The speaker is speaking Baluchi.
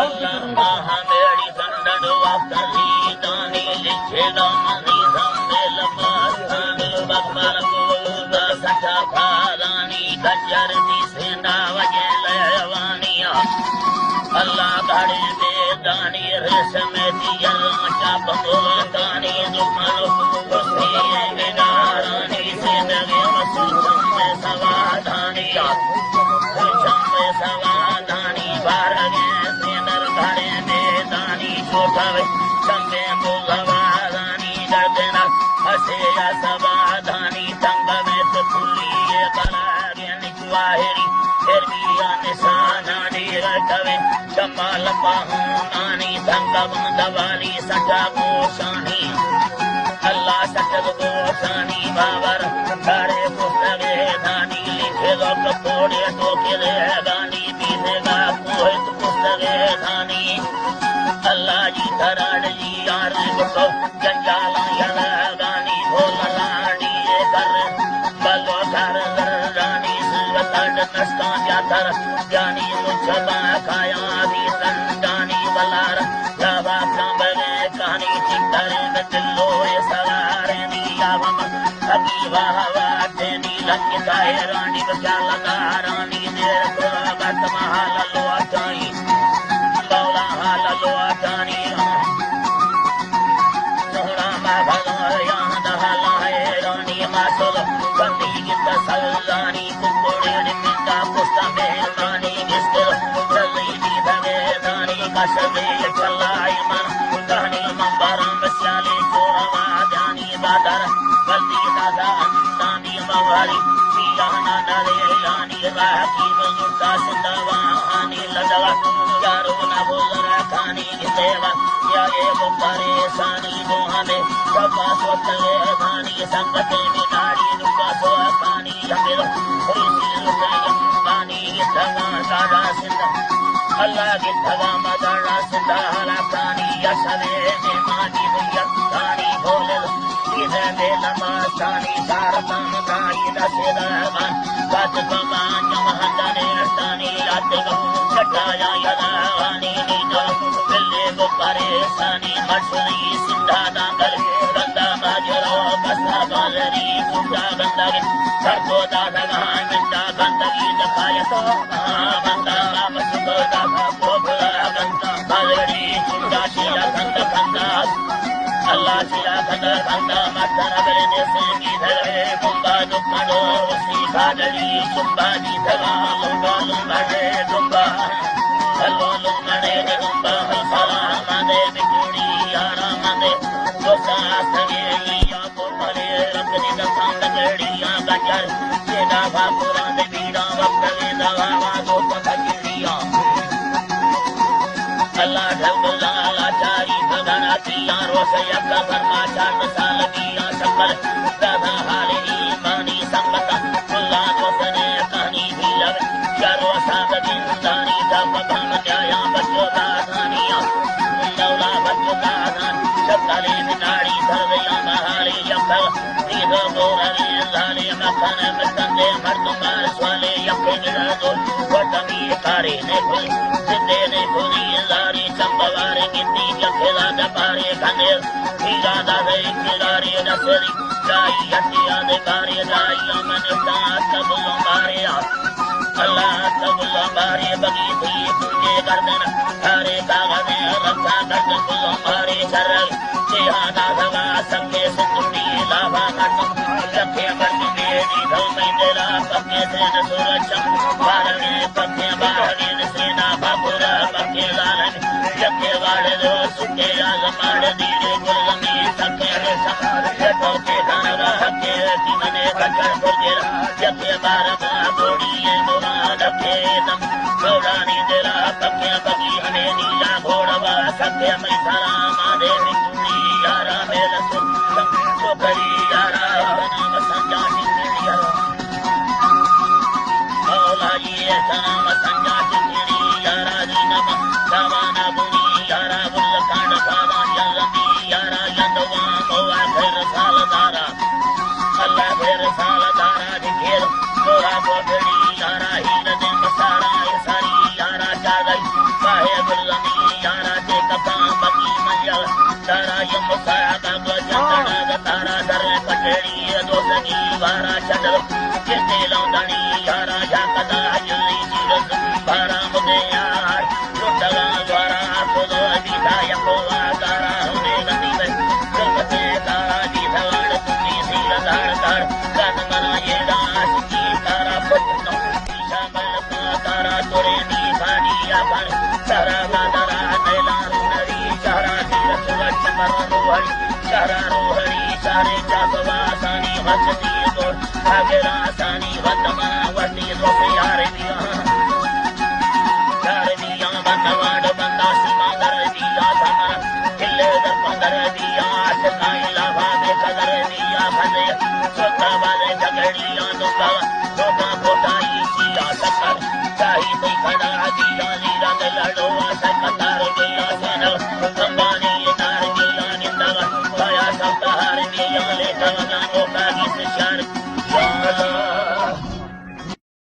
اللہ ہمیڑی سندڑ وقت ریتانی لکھے دامنی سمبے لباسانی بکبر بودا سچا پھالانی کچر دی سیندا وجہ لیوانی۔ اللہ گھڑے میدانی ریشم دی جرانچا بمولتانی دکان کسی بدارانی سیندگی مسوسم سوادانی۔ چمبے سوادانی بارگیں سیندر بھرے میدانی چھوٹاوے۔ چمبے بلوادانی گردن ہسے یا سوادانی تنگ بیت کلی بلاگیں نچواہری پھر بھی یا نشانانی رکھوے۔ چمال پاہونانی تنگ بند والی سجا گوشانی۔ اللہ سچل گوشانی باور کارے پستگے دانی لکھے لوگ پوڑے ٹوکے دے گانی پیسے گا کوہت پستگے دانی۔ اللہ جی تراڑ جی یار کو جنجالاں یلگانی بھول لانڈی کر بلو کر زرانی سوتڑ نشتاں جاتر جانی مچھبا کایاں بھی تنگانی بلار لابا کمبلے کانی چتر میں دلو سوارے دی آوم حبیبا ہوا تینی لنگ دائرانی بچا لگارانی دیر کلا بات محال لوٹائی۔ مولا حال لوٹانی سونا ما بھلا یاں دہلا ہے رانی ما سل بندی گت سلانی ککڑے نمتا پشتا مہربانی گسکر سلی دی بھگے دانی کشبے چلائی من دہنی من بارم سیالی چورا جانی بادر بلدی دادا انسانی مواری سیانا نرے یانی راہ کی بزرگا سندوانی لدوا یارو نبو زرا کانی دیوا یا اے بو پریشانی دوہانے سبا سوتگے دانی سنگتے می ناڑی دکا سو پانی جمیل ہوئی سی لکے جمبانی گتگا سارا سندا اللہ گتگا مدارا سندا حالا کانی یا سوے دیمانی بھیا کانی بولے چیزیں دے لماسانی سارتان کائی دسے دگان بات کمان جمہندنے ارتانی یاد گو چٹایا یلوانی نیدو بلے گو پریشانی مشری سندھا دانگل گندا ماجرو بسا بالری چنڈا گندگی سر کو دادگان گندا گندگی دکھایا تو بندا مچ کو دادا کو بلا گندا بالری چنڈا چیلا گندا گندا اللہ چیا کدر بندہ مردن بلے سنگی دھرے بمبا دکھنو سی کادری سمبا دی دھرا لنگا لنگڑے دمبا ہلو لنگڑے دمبا سلام دے بکڑی آرام دے دوسا سگے یا کو پلے رکھنی دکھان دکڑی یا گجر چیدا با قرآن دے بیڑا وقت دے دوا دوست فقیری یا اللہ ڈھل گلال آچاری بگنا تیاں روش یک فرما چار سال کیا شکل دادا حال ایمانی سنگتا کلا دوسنے کہانی بھی لگ چارو ساگ زندانی تب بھم جایا بچو دادانیا مولا بچو دادان شکلے ناڑی سر یا بہاری یک پیدو گورگی زالے مکان مستندے مردم بار سوالے یک گرا دو وٹمی کارے نے کھلی زندے نے کھلی زاری چمبوارے گندی یک لا دپارے کھنے پیرا دادے پیرارے دسری جائی ہٹیا دے کارے جائی من دات بلوں بارے اللہ تبلا بارے بگی تھی تجھے گردن ہارے کاغذ رکھا گردن بلوں بارے شرگ جہادا دوا سکے سندری لاوا گردن رکھے گردن میری دھو میں دلا پکے سین سورج چم بارے پکے بارے سینا بابر پکے لالن یکے والے دو سکے آزماڑ دیرے گلمی سکے ریشم یکو کے دھنگا ہکے کی منے بچر گجر یکے بار با بوڑی مراد کے دم گورانی دلا پکے بگی ہمیں نیلا گھوڑا با سکے میں سلام دے بکوڑی یارا میل سن سم تو کری یارا نام سنجا جی میرا مولا جی سلام سنجا جی میری یارا جی نام سامان بنی یارا بل کان سامان جلدی یارا یندوا موا خیر سال دارا اللہ خیر سال دارا دکھیر گورا گوٹڑی یارا ہیر دے مسارا مسایا کا دو جندڑا تارا سر پٹڑی دو سنگی بارا چند کتے لوندڑی یارا جا کدا جلی چیز بارا مدے یار لٹگا دوارا خود بیتا یکو وارا ہمیں گندی میں سلمتے تارا جی سوال تکی سیر دار دار کان منا یہ داس کی تارا پت نو پیشا مل تارا تورے دی خانی یا پر سہرا گادرا نیلان نری سہرا تیر سورج پر روحی سہرا روحی سارے چاپوا سانی وقت دی دور اگر آسانی وقت منا وقتی دو پیار دیا چار دیا بندواڑ بندا سیما در دیا سمر کلے در پندر دیا آشقائی لافا بے قدر دیا فضے سوتا والے جھگڑیا دکا دکا کوٹائی کیا سکر چاہی تی کھڑا دیا لیلا دے لڑو آسا قطار گیا سینل کمبانی تار گیا نندگا پایا سب تہار گیا لیٹا گانو کا گیس شار یا اللہ